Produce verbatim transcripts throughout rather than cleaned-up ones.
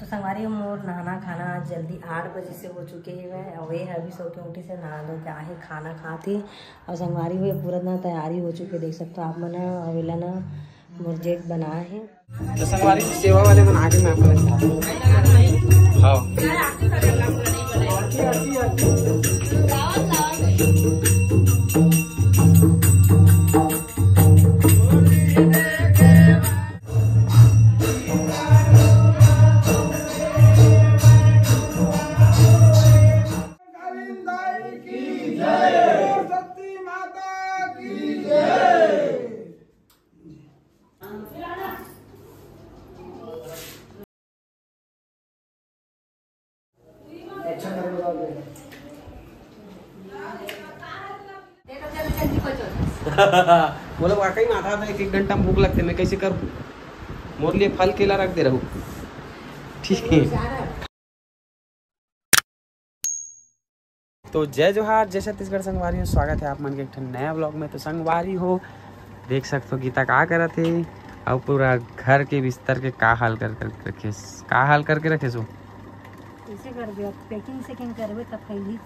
संगवारी हो, मोर नहाना खाना आज जल्दी आठ बजे से हो चुके हे। मैं अउ ये अभी सो के उठी से नहा धो के आहे, खाना खात हे। अउ संगवारी हो, ये पूरा ना तैयारी हो चुके, देख सकते हो आप मन ह। अउ एला ना मोर जेठ बनाए हे। तो संगवारी, सेवा वाले मन आगे, मैं अपन हाँ। मोला वाकई में आधा आधा एक एक घंटा में भूख लगथे, मैं कैसे करूँ? मोर लिए फल केला रख दे रहू। ठीक है। तो जय जोहार, जय छत्तीसगढ़ संगवारी हो, स्वागत है आप मन के एक ठन नया ब्लॉग में। तो संगवारी हो, देख सकते हो गीता का करत हे, अउ पूरा घर के बिस्तर के का हाल कर कर रखे, का हाल करके रखे सो। कैसे करबे अब, पैकिंग सैकिंग करबे तब पहली।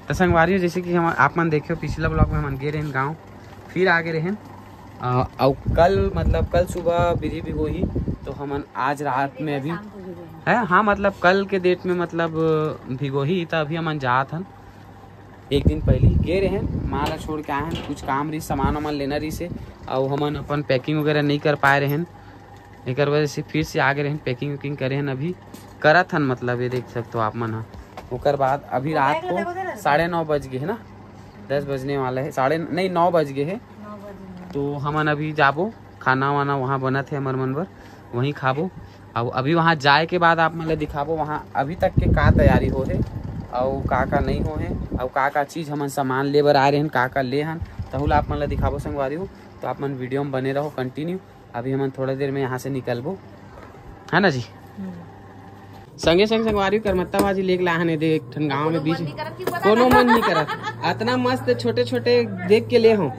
तो संगवारी हो, जैसे कि हम आप मन देखे हो, पिछला ब्लॉग में हमन गे रहेन गाँव, फिर आगे रहेन। अ, अउ कल, मतलब कल सुबह बिरी भिगोही, तो हमन आज रात में अभी शाम को भिगोही। है, हाँ, मतलब कल के डेट में, मतलब भिगोही, तो अभी हमन जात हन। एक दिन पहली गे रहेन, माँ ला छोड़ के आए हन, कुछ काम रही, सामान वामान लेना रही से, अउ हमन अपन पैकिंग वगैरह नहीं कर पाए रहेन, एकर वजह से फिर से आगे रहेन, पैकिंग वैकिंग करे हन, अभी करत हन, मतलब ये देख सकते हो आप मन ह। ओकर बाद अभी रात को साढ़े नौ बज गए है ना, दस बजने वाला है, साढ़े नहीं, नौ बज गए है। तो हमन अभी जाबो, खाना वाना वहाँ बनत है हमर मन बर, वहीं खाबो। अब अभी वहाँ जाए के बाद आप मन ला दिखाबो वहाँ अभी तक के का तैयारी हो है, अउ का का नहीं हो है, अउ का का चीज़ हमन सामान ले बर आए रहन, का का ले हन, तहु ला आप मन ला दिखाबो संगवारी हो। तो आप मन वीडियो में बने रहो कंटिन्यू। अभी हमन थोड़ा देर में यहाँ से निकलबो, है ना जी? संगे संग संगवारी करमत्ता भाजी लेके लाहन, दे एक ठन गांव में बीच, कोनो मन नहीं करत। अतना मस्त छोटे छोटे देख के ले हो।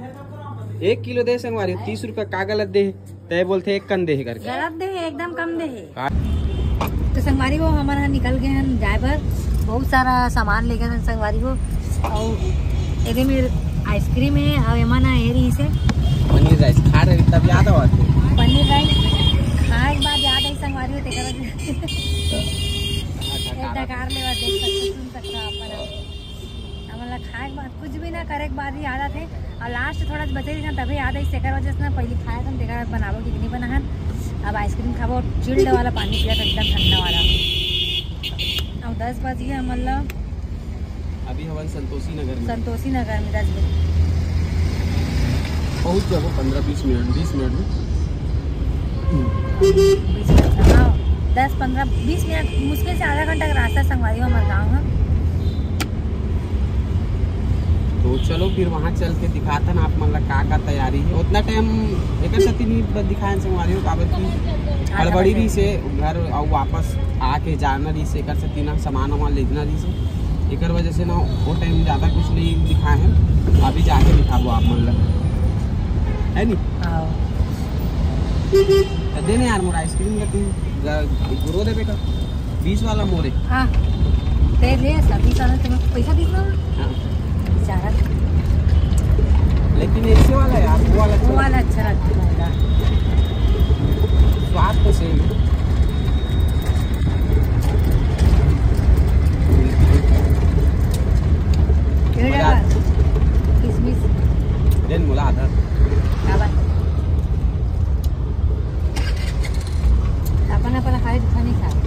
एक किलो दे संगवारी, तीस रुपया का गलत दे, तय बोलते एक कन दे करके। गलत दे, एकदम कम दे। तो संगवारी हो, हमन ह निकल गए हन जाए बर, बहुत सारा सामान ले गए हन संगवारी हो। अउ एदे मेर आइसक्रीम है, अउ एमा ना ए रही से पनीर राइस खा रहे, तब याद आवत है। पनीर राइस खाए के बाद याद आई संगवारी हो, तेकर वजह से डकार लेवा देख सकते, सुन सकते हो आप मन। हमन ला खाए के बाद, कुछ भी ना करे के बाद ही याद आथे। अउ लास्ट थोड़ा सा बचे रही ना, तभी याद आई, तेकर वजह से ना पहले खाए हन, तेकर बाद बनाबो कि नहीं बनाहन। अब आइसक्रीम खाबो, चिल्ड वाला पानी पिया, एकदम ठंडा वाला। अब दस बज गए हमन ला। अभी हवन संतोषी नगर में। संतोषी नगर में दस बजे। पहुंच जाबो पन्द्रह बीस मिनट, बीस मिनट में। हाँ, दस पन्द्रह बीस मिनट, मुश्किल से आधा घंटा का रास्ता संगवारी हो हमारे गाँव में। तो चलो फिर वहाँ चल के दिखाथन आप मन ला का का तैयारी है। उतना टाइम एकर सेती नहीं ब-, दिखाएन संगवारी हो, काबर कि हड़बड़ी रही से घर अउ वापस आके जाना रही से, एकर सेती ना सामान वामान लेना रही से, एकर वजह से ना वो टाइम ज़्यादा कुछ नहीं दिखाए हैं। अभी जाके दिखाबो आप मन ला, है नी? हाँ। तो दे ना यार, मोर आइसक्रीम का तू ग-, गुरो देबे का? बीस वाला मोरे। हाँ। दे दे, सब बीस वाला तुम्हें पैसा दीस ना? हाँ। बेचारा। लेकिन ऐसे वाला यार, वो वाला वो अच्छा वाला लगता है। अच्छा लगता है। स्वाद तो सेम है। ये मजा आ- किसमिस। देन मोला आधा। क्या बात है? अपन अपन खाए, दूसरा नहीं खाए।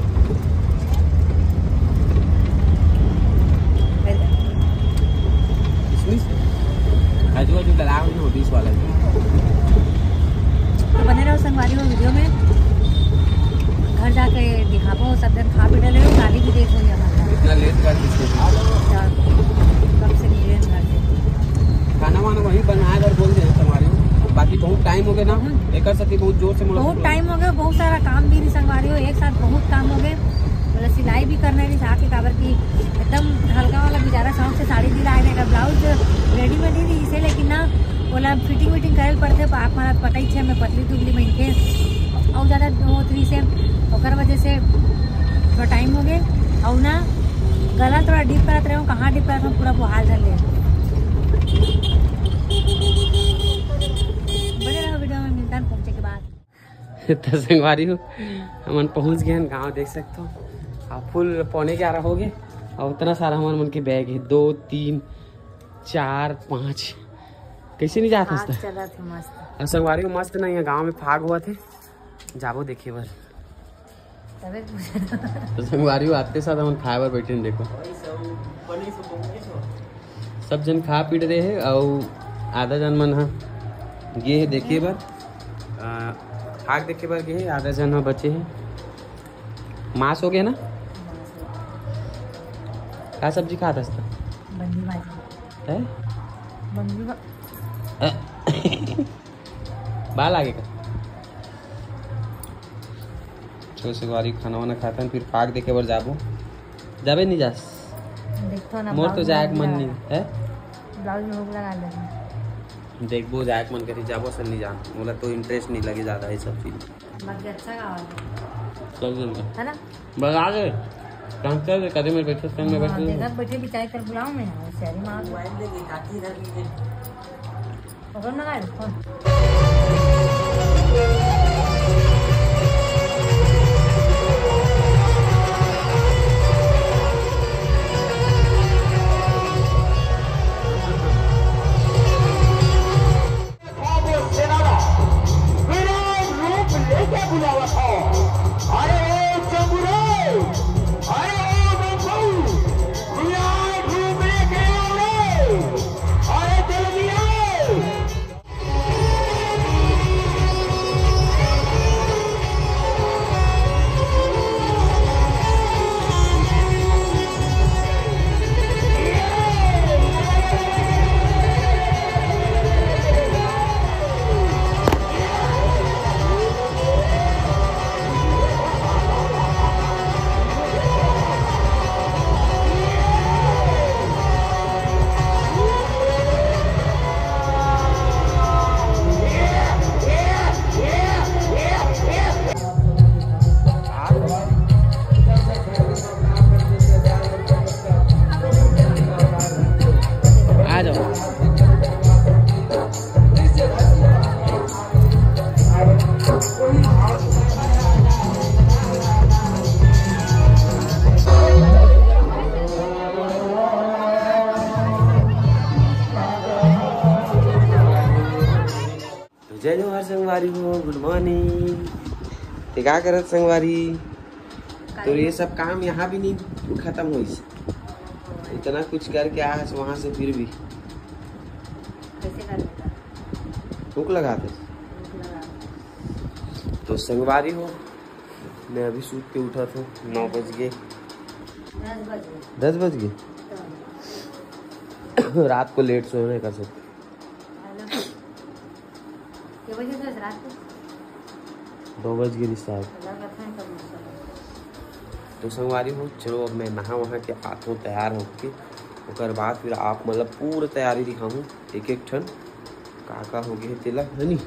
किसमिस? काजू वाजू डला हुई हो, बीस वाला। तो बने रहो संगवारी हो वीडियो में। घर जाके दिखाबो, सब जन खा पी डले हो, गाली भी देख होई हमारा। इतना लेट कर किसको? अच्छा, कब से नहीं रहे घर से। खाना वाना वहीं बनाए बर बोल दे संगवारी हो। बाकी बहुत टाइम हो गया ना, हम्म। एकर सेती बहुत जोर से मोला बहुत भूख लगे। टाइम हो गया, बहुत सारा काम भी नहीं संगवारी हो, एक साथ बहुत काम हो गए। बोला सिलाई भी करना नहीं साथ ही, काबर की एकदम हल्का वाला बेचारा शौक से साड़ी दिलाए रहे, ब्लाउज रेडीमेड ही रही से, लेकिन ना बोला फिटिंग विटिंग करे पड़ते, आप मारा पता ही छे, मैं पतली दुबली बन के और ज़्यादा होत रही से, ओकर वजह से अउ ना, गला थोड़ा dip करत रहे हूँ, कहाँ dip करत हूँ, पूरा बोहाल धर ले। बने रहो वीडियो में, मिलता है पहुँचे के बाद। तो संगवारी हो, हमन पहुँच गए हैं गाँव, देख सकते हो। अब फुल पौने ग्यारह हो गए और उतना सारा हमारे मन के बैग है, दो, तीन, चार, पाँच। कैसे नहीं जात हंसता? चलत है मस्त। और संगवारी हो, मस्त ना, यहाँ गाँव में फाग हुआ थे, जाबो देखे बर। तबे तो संगवारी हो, आते साथ हमन खाए बर बैठे हैं। देखो, सब जन खा पी रहे हैं और आधा जन मन ह गे हे देखे बर, आ, फाग देखे बर गे हे, आधा जन ह बचे हे। मांस हो गया ना? का सब्जी खात हस त? बंदी भाजी। है? बंदी भा- बा लागे का? चलो संगवारी, खाना वाना खाथन, फिर फाग देखे बर जाबो। जाबे नहीं जास? देखो ना, मोर तो ब्लाउज में जाए के भूख मन लगा। नहीं है। ब्लाउज में भूख लगा लेना। देखबो, जाए के मन करी, जाबो, असल नहीं जान। मोला तो इंटरेस्ट नहीं लगे ज्यादा ये सब चीज। बाकी अच्छा गावा है। चल जल्दी। है ना? बस आ गए। डॉक्टर के कदम में बैठे, संग में हाँ, बैठे। देखा, बैठे बिचारे कर बुलाओ मैं, होशियारी मार। मोबाइल लेके काकी इधर भी है। पकड़ ना गाड़ी, फोन। तो जय जोहार संगवारी हो, गुड मॉर्निंग। ते का करत संगवारी? तो ये सब काम यहाँ भी नहीं खत्म होइस। इतना कुछ करके आस वहाँ से, फिर भी कैसे कर लेता? भूख लगा था। भूख लगा। तो संगवारी हो, मैं अभी सूत के उठा था, नौ बज गए। दस बज गए। दस बज गए? तो रात को लेट सोए नहीं कर सकते। हेलो। के बजे से रात को? दो बज गए शायद। तो संगवारी हो, चलो अब मैं नहा वहा के आत हूँ तैयार होके, ओकर बाद फिर आप मतलब पूरा तैयारी दिखाऊँ एक एक ठन का का हो गए तेला, है नी?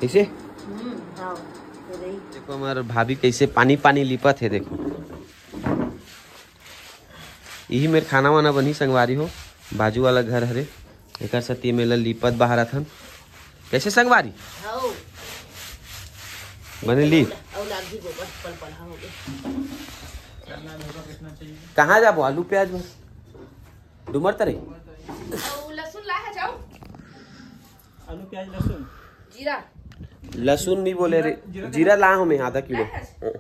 ऐसे हम्म, हाँ, तो रही। देखो हमार भाभी कैसे पानी पानी लिपत है, देखो। यही मेर खाना वाना बनी संगवारी हो, बाजू वाला घर हरे, एकर सती मेला लिपत बाहर आथन। कैसे संगवारी? हौ। बने ली? अउ लाग भी गोबर पल पल हो गए। कहाँ जाबो? आलू प्याज बर डूमर तरे। अउ लहसुन ला है जाओ। आलू प्याज लहसुन। जीरा। लहसुन नहीं बोले रे, जीरा, जीरा जीरा ला हूँ मैं आधा किलो। ला है?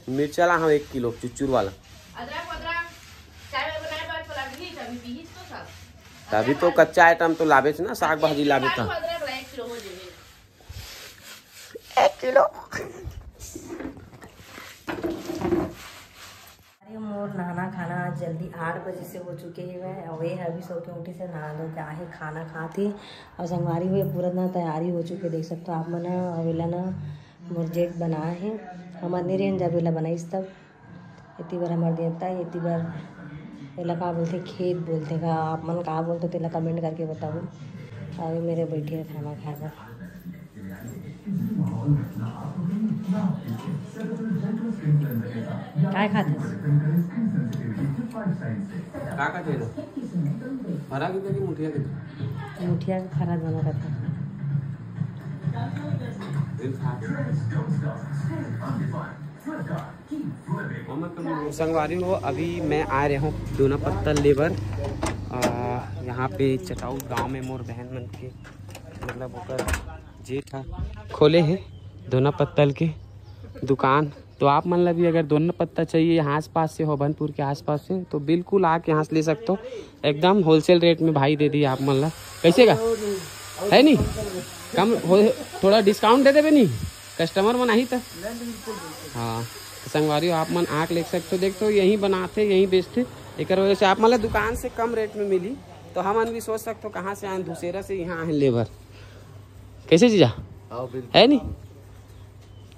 मिर्चा ला हूँ एक किलो चुचुर वाला। अदरक वदरक चाय वाय बनाए बर तो लगही, तभी पीही तो सब। तभी तो कच्चा आइटम तो लाबेच ना, साग भाजी लाबे तो। अदरक ला एक किलो हो जाए। एक किलो। अरे मोर नहाना खाना आज जल्दी आठ बजे से हो चुके हे, मैं अउ ये अभी सो के उठी से नहा धो के आहे, खाना खात हे। अउ संगवारी हो, ये पूरा ना तैयारी हो चुके, देख सकते हो आप मन ह। अउ एला ना मोर जेठ बनाए हे, हमर निरेन जब एला बनाइस तब। एती बर हमर देवता, एती बर एला का बोलथे, खेत बोलथे का, आप मन का बोलथे तेला कमेंट करके बताओ। अउ ये मेरे बैठे हे खाना खाए बर। काय खाथस? का का चाहिए? फरा के कि मुठिया के? मुठिया के फरा दोनों का था। दिल खा। संगवारी हो, अभी मैं आ रहे हूँ दोना पत्तल ले बर। आ, यहाँ पे चटाऊ गांव में मोर बहन मन के, मतलब ओकर जेठ ह खोले हे दोना पत्तल के दुकान। तो आप मन ला भी अगर दोना पत्ता चाहिए यहाँ आसपास से, होभनपुर के आसपास से, तो बिल्कुल आके यहाँ से ले सकते हो। एकदम होलसेल रेट में भाई दे दिए आप मन ला। कैसे का है नहीं, कम हो, थोड़ा डिस्काउंट दे देबे नहीं, कस्टमर मन आही त। हाँ, तो संगवारी हो, आप मन आके ले सकते हो। देख तो यहीं बनाते, यहीं बेचते, एकर वजह से आप मन ला दुकान से कम रेट में मिली। तो हमन भी सोच सकते हो कहाँ से आए, दूसरा से यहाँ आए लेबर। कैसे जीजा? हाँ, बिल्कुल। है नहीं?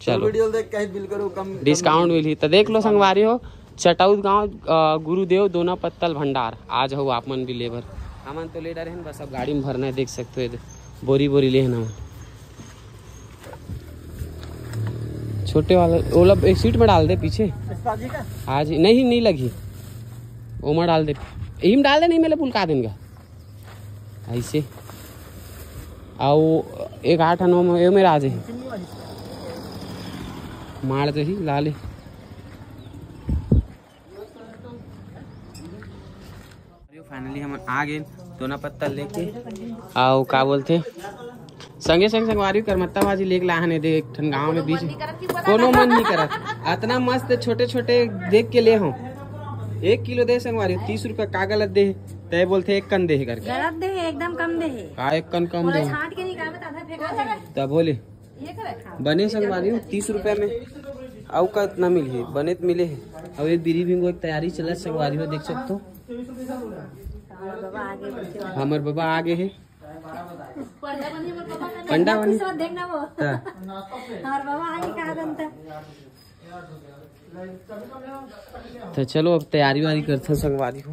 चलो। चलो, वीडियो देख के बिल करो, कम, कम डिस्काउंट मिली। तो देख लो संगवारी हो, चटाउद गांव, अ, गुरुदेव दोना पत्तल भंडार। आज हो आप मन भी लेबर, हमन तो ले डरे हैं, बस अब गाड़ी में भरना है। देख सकते हो, ये दे, बोरी बोरी ले हैं हमन। छोटे वाला ओला एक सीट में डाल दे पीछे। आज नहीं, नहीं लगी, ओमा डाल दे, यही में डाल दे, नहीं मेले पुलका देंगा। ऐसे। अउ एक आठ नौ में, ये मेरा आ जाही। मार जाही, ला ले। फाइनली हमन आ गए दोना पत्तल लेके। अउ का बोलथे, संगे संग संगवारी करमत्ता भाजी लेके लाहन हे दे, एक ठन गांव में बीच कोनो मन नहीं करत। अतना मस्त छोटे छोटे देख के ले हो। एक किलो दे संगवारी, तीस रुपया का गलत दे, तय बोलथे एक कन दे हे करके। गलत दे हे, एकदम कम दे हे। का एक कन कम थोड़ा दे? छांट के निकालबे त आधा फेंका जाए। तब बोले ये कर रखा। बने संगवारी हो, तीस रुपया में अउ का इतना मिलही, बने त मिले हे। अउ ये बीरी बिंगो एक तैयारी चलत संगवारी हो, देख सकते हो। हमर बाबा आगे बच्चे। हमर बाबा आगे हे। पंडा बनी। देखना वो। हाँ। हमारे बाबा आगे कहा दन था। तो चलो अब तैयारी वारी करते हैं संगवारी हो।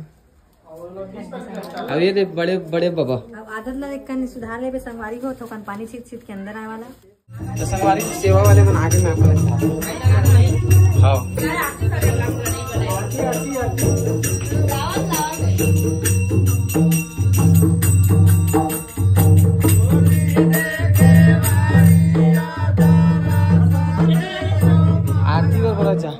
अब ये दे बड़े बड़े बाबा। अब आदत ला एक कन सुधार लेबे संगवारी हो, थोकन पानी छीट छीट के अंदर आए वाला। तो संगवारी हो, सेवा वाले मन आगे में अपन। हाँ। आरती बर बोला जा।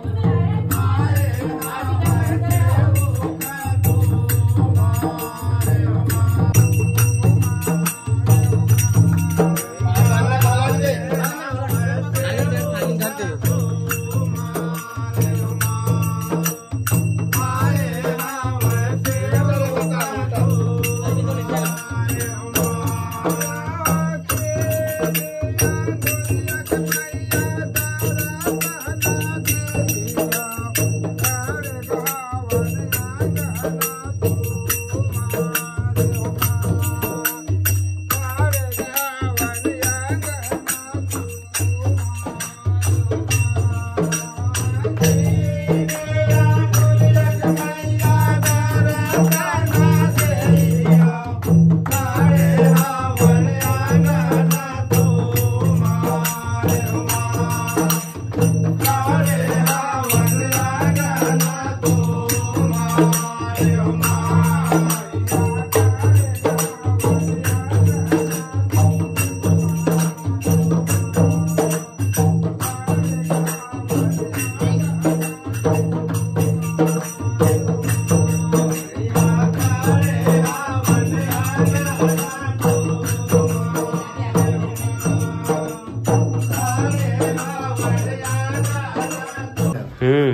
हम्म,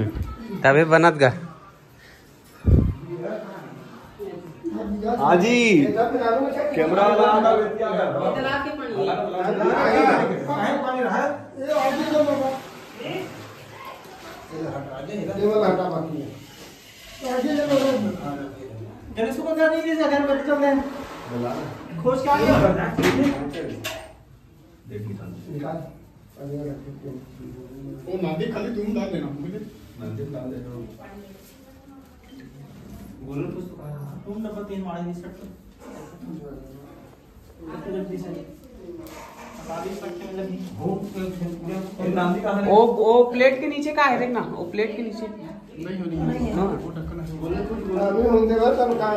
तबे बनत गा। हाँ जी, कैमरा वाला आ रहा है। गणेश को बता दीजिए, अगरबत्ती चल रहे हैं। खोज के आ गया। निकाल। वो नादी खाली तुम डाल देना, मुझे। नादी डाल देना। गुरु पुस्तक, तुम डब्बा तीन मारे नहीं सकते। जल्दी से। अभी पट्टे में लगी। वो, वो प्लेट के नीचे का है, देखना, वो प्लेट के नीचे। नहीं होनी है। हाँ। वो ढक्कन है। अभी हम देवा तब का।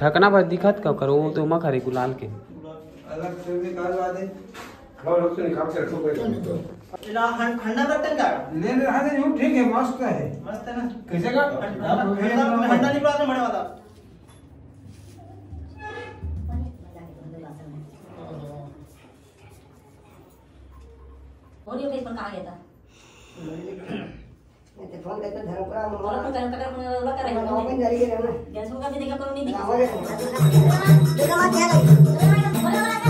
ढकना भाई दिखत का करो, वो तो मखा रे गुलाल के। अलग से निकाल ला दे। और अलग से निकाल के रखो भाई। इला हं-, हंडा बर्तन का? नहीं, नहीं, हाँ, नहीं, वो ठीक है, मस्त है। मस्त है ना? कैसे का? हंडा, हंडा, हंडा निकला था बड़े वाला। और ये Facebook कहाँ गया था? मैं तो फोन करता धर्मपुरा में बोला तो धर्मपुरा में बोला कर रहे हैं। ओपन जारी के रहना। गैस का भी देखा करो, नहीं दिखा। हमारे देखा मत क्या लगे।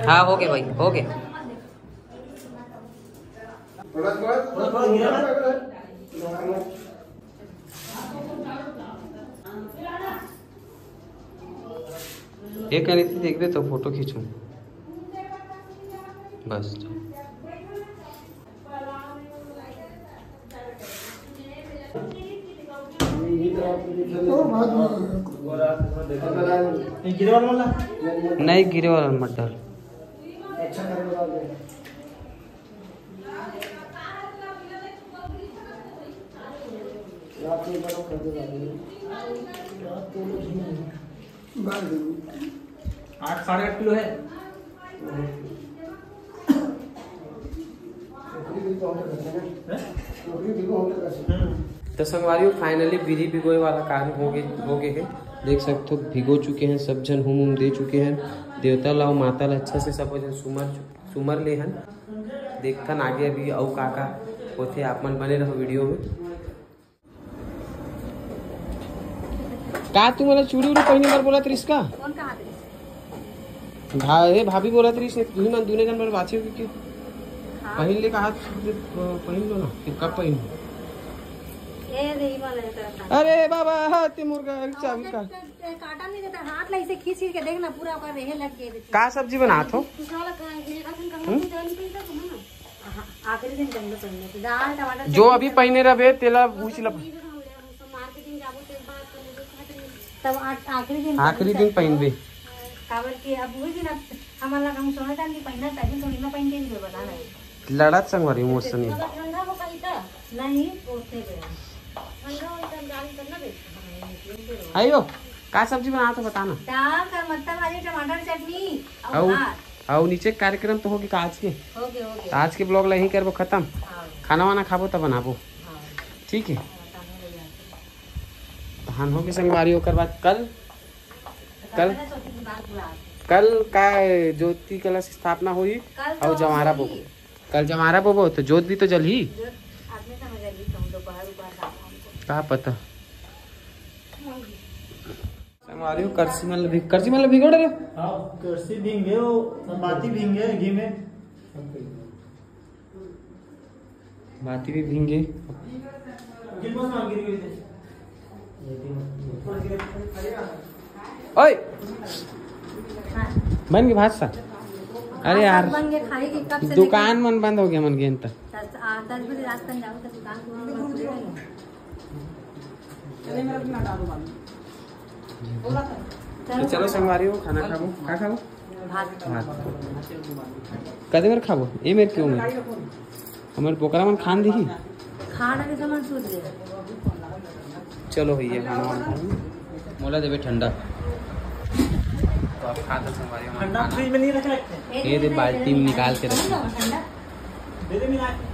हाँ, हो गए भाई, हो गए। एक करीब देख दे तो फोटो खींचूं बस। नहीं, गिरे वाला मत डाल। आठ, साढ़े आठ किलो है। तो संगवारी हो, finally बीरी भिगोए वाला काम हो गए, हो गए है। देख सकते हो, भिगो चुके हैं सब झन, हुम हुम दे चुके हैं देवता ला अउ माता ला। अच्छा से सब झन सुमर चु-, सुमर ले हन। देखथन आगे अभी अउ का का होथे, आप मन बने रहो वीडियो में। का तू मोला चूड़ी उड़ी पहिने बर बोलत रिस का? कौन कहा थे? भा-, हे भाभी बोलत रिस, तुही मन दूने जन बर बाचे हो कि? हाँ। पहिन ले कहा, पहिन लो ना, फिर कब पहिन? ए, नहीं बोला है तेरा काम। अरे बाबा, हाथ ते मुर्गा, अरे चाबी का? काटा नहीं देता, हाथ ला इसे खींच खींच के देख ना, पूरा ओकर रेहे लग गए। का सब्जी बनात हो? दूसरा वाला का, ये अखन कहूँ हम्म? तो जान पे तो ना। आखिरी दिन पहनबे, पहनबे। दाल, टमाटर, जो सब्जी, अभी सब। पहने रहबे, तेला वो पूछ सब ल। चीज हम ले, हम सब मार्केटिंग जाबो, तेल बात कर लेबे, खातिर। तब आ-, आखिरी दिन आखिरी पहनबे दिन सब। पहनबे। काबर कि अब वही दिन अब हमन ला हम सोना चांदी पहनना, तभी थोड़ी ना पहन के ही बता रहे। लड़त संगवारी मोर सनी। मतलब ठंडा हो गई था? नहीं, ओढ़ते गए। ठंडा हो गई तो हम जान करना दे। आइयो, का सब्जी बनात हो बताना। दाल, का मत्ता भाजी, टमाटर चटनी और अउ, भात। अउ नीचे के कार्यक्रम तो होगे का आज के? होगे, होगे। तो आज के vlog ला यहीं करबो खत्म। हाँ। खाना वाना खाबो तब बनाबो। हाँ। ठीक है। हाँ, तब हो गया। तहान होगे संगवारी, ओकर बाद कल, कल, कल ना छोटी की बात बुला। कल का ज्योति कलश स्थापना होही कल अउ तो जवारा होही। बो-, कल जवारा बोबो तो जोत भी तो जलही। जोत आदमी समझ आही, तुम दोपहर उपहर का काम को। का पता। संगवारी हो, करसी मन ल भी, करसी मन ल भिगो डरे। हाँ, करसी भींगे, वो बाती भींगे घी में। बाती भी भींगे। गिर मत मार, गिर गई। ओए, बन के भात सा। अरे यार, बन के खाई कि कब से दुकान लेके मन बंद हो गया, मन गेन त। दस, आ, दस बजे रात तक जाऊँ तो दुकान को बंद कर देंगे। तो चलो संगवारी हो, खाना खाबो। का खाबो? भात। भात। कदे मेर खाबो? ए मेर क्यों मेर? हमर बोकरा मन खान दिही। खाना के सामान सूझ गया। चलो भैया, खाना वाना खा लो। मोला देबे ठंडा। तो आप खा दो संगवारी हो। ठंडा फ्रिज में नहीं रख रखे हैं। ये दे बाल्टी में निकाल के रखी। ठंडा। दे दे मिला के।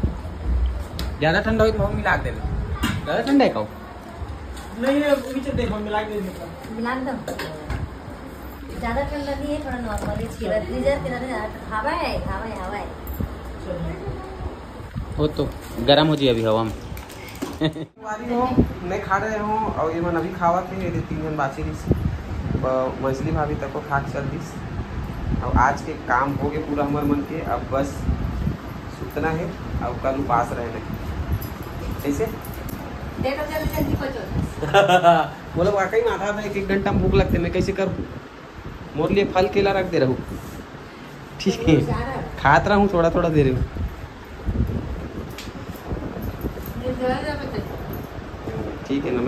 ज्यादा ठंडा हो तो मिला दे। ज्यादा ठंडा है खाओ। नहीं है, वो भी चल देखो, मिला के दे देता। मिला दो। ज्यादा ठंडा नहीं है, थोड़ा नॉर्मल है। फ्रीजर के अंदर हवा है, हवा है, हवा है। वो तो गर्म हो जी अभी हवा में। संगवारी हो, मैं खा रहे हूँ और ये मन अभी खावत हे, ये तीन जन बाची रहिस। ब-, मछली भाभी तक को खा के चल दिस। अब आज के काम हो गए पूरा हमर मन के, अब बस सुतना है और कल उपास रहे लगी। कैसे? देखो, जल्दी जल्दी पचो। बोलो, वाकई में आधा आधा एक एक घंटा में भूख लगते, मैं कैसे करूँ? मोर लिए फल केला रख दे रहू। ठीक है, खात रहूँ, थोड़ा थोड़ा दे रहू। ठीक है ना, मैं